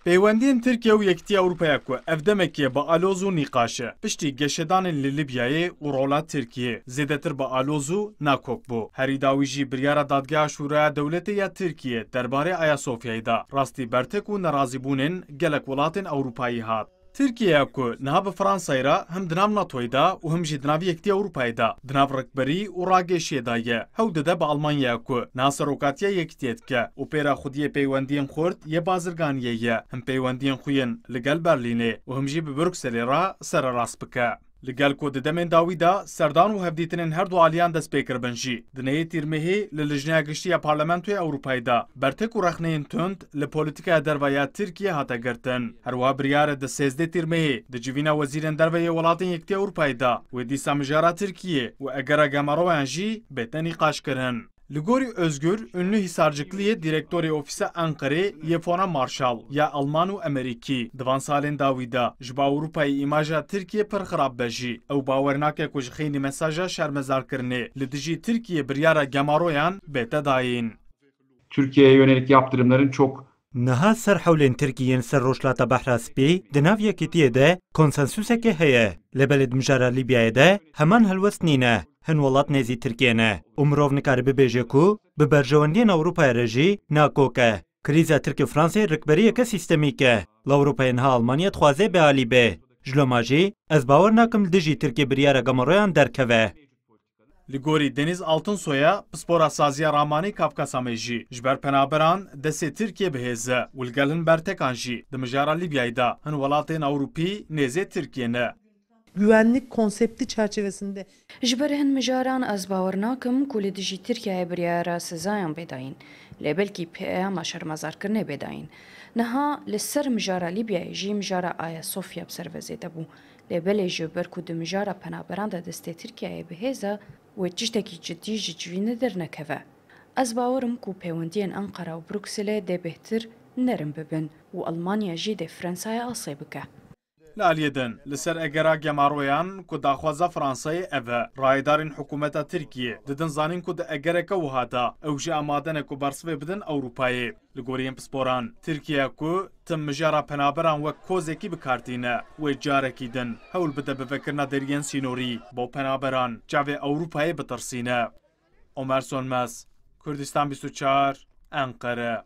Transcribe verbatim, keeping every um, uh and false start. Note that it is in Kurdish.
Peywendiyên Tirkiye û Yekîtiya Ewropayê ku ev demekê bi aloz û nîqaş e, piştî geşedanên li Libyayê û rola Tirkiyê zêdetir bi aloz û nakok bû. Herî dawî jî biryara Dadgeha Şûraya Dewletê ya Tirkiyê derbarê Ayasofyayê de rastî bertek û nerazîbûnên gelek welatên Ewropayî hat. Tirkiyeya ku niha bi Fransayê re him di nav NATOyê de û him jî di nav Yekîtiya Ewropayê de di nav rikberî û ragêşiyê de ye, hewl dide bi Almanyaya ku niha serokatiya Yekîtiyê dike û pê re xwediyê peywendiyên xurt yê bazirganiyê ye, him peywendiyên xwe yên li gel Berlînê û him jî bi Brukselê re sererast bike. Li gel ku di demên dawî de serdan û hevdîtinên her du aliyan dest pê kiribin jî, di nehê Tîrmehê li Lijneya Giştî ya Parlamentoya Ewropayê de bertek û rexneyên tund li polîtîkaya derve ya Tirkiyê hate girtin. Her wiha biryar e di sêzdeh Tîrmehê di civîna wezîrên derve yê welatên Yekîtiya Ewropayê de wê dîsa mijara Tirkiyê û egera Gemaroyan jî bête nîqaşkirin. Li gorî Özgür, ünlü Hisarcıklı'yê direktorê ofîsa Enqerê yê Fona Marshall ya Alman û Emerîkî, di van salên dawî de ji bo Ewropayê îmaja Tirkiyê pir xirab be jî, ew bawer nake ku ji xeynî mesaja şermezarkirinê li dijî Tirkiyê biryara Gemaroyan bête dayîn. Türkiye'ye yönelik yaptırımların çok Niha ser hewlên Tirkiyê yên ser Rojhilata Behra Spî di nav yekîtiyê de konsensuseke heye. Lê belê di mijara Lîbyayê de heman helwest nîne. Hin welat nêzî Tirkiyê ne û mirov nikare bibêje ku bi berjewendiyên Ewropayê re jî nakok e. Krîza Tirk û Fransê rikberiyeke sîstemîk e. Li Ewropayê niha Almanya dixwaze bêalî be. Ji loma jî ez bawer nakim li dijî Tirkiyê biryara Gemaroyan derkeve. Li gorî Deniz Altınsoy'a, pispora saziya Ramanî Kafkasa me jî ji ber penaberan destê Tirkiyê bi hêz e û li gel hin bertekan jî di mijara Lîbyayê de hin welatên Ewropî nêzê Tirkiyê ne. Güvenlik konsepti çerçevesinde Ji ber hin mijaran ez bawer nakim ku li dijî Tirkiyeyê biryara sizayan bê dayîn, lê belkî peyama şermezarkirinê bê dayîn. Niha li ser mijara Lîbyayê jî mijara Ayasofya bi ser ve zêde bû. Lê belê ji ber ku di mijara penaberan de destê Tirkiyeyê bi hêz e, wê tiştekî cidî ji civînê dernekeve. Ez bawer im ku pêwendiyên Enqera û Brukselê dê bêhtir nerm bibin û Almanya jî dê Fransayê asê bike. Li aliyê din, li ser egera Gemaroyan ku daxwaza Fransayê ev e, rayedarên hikûmeta Tirkiyê didin zanîn ku di egereke wiha de ew jî amade ne ku bersivê bidin Ewropayê. Li gorî yên pisporan, Tirkiye ku tim mijara penaberan wek kozekî bi kar tîne, wê carekî din hewl bide bi vekirina deriyên sînorî bo penaberan çavê Ewropayê bitirsîne. Omer Sönmez, Kurdistan bîst û çar, Enqere.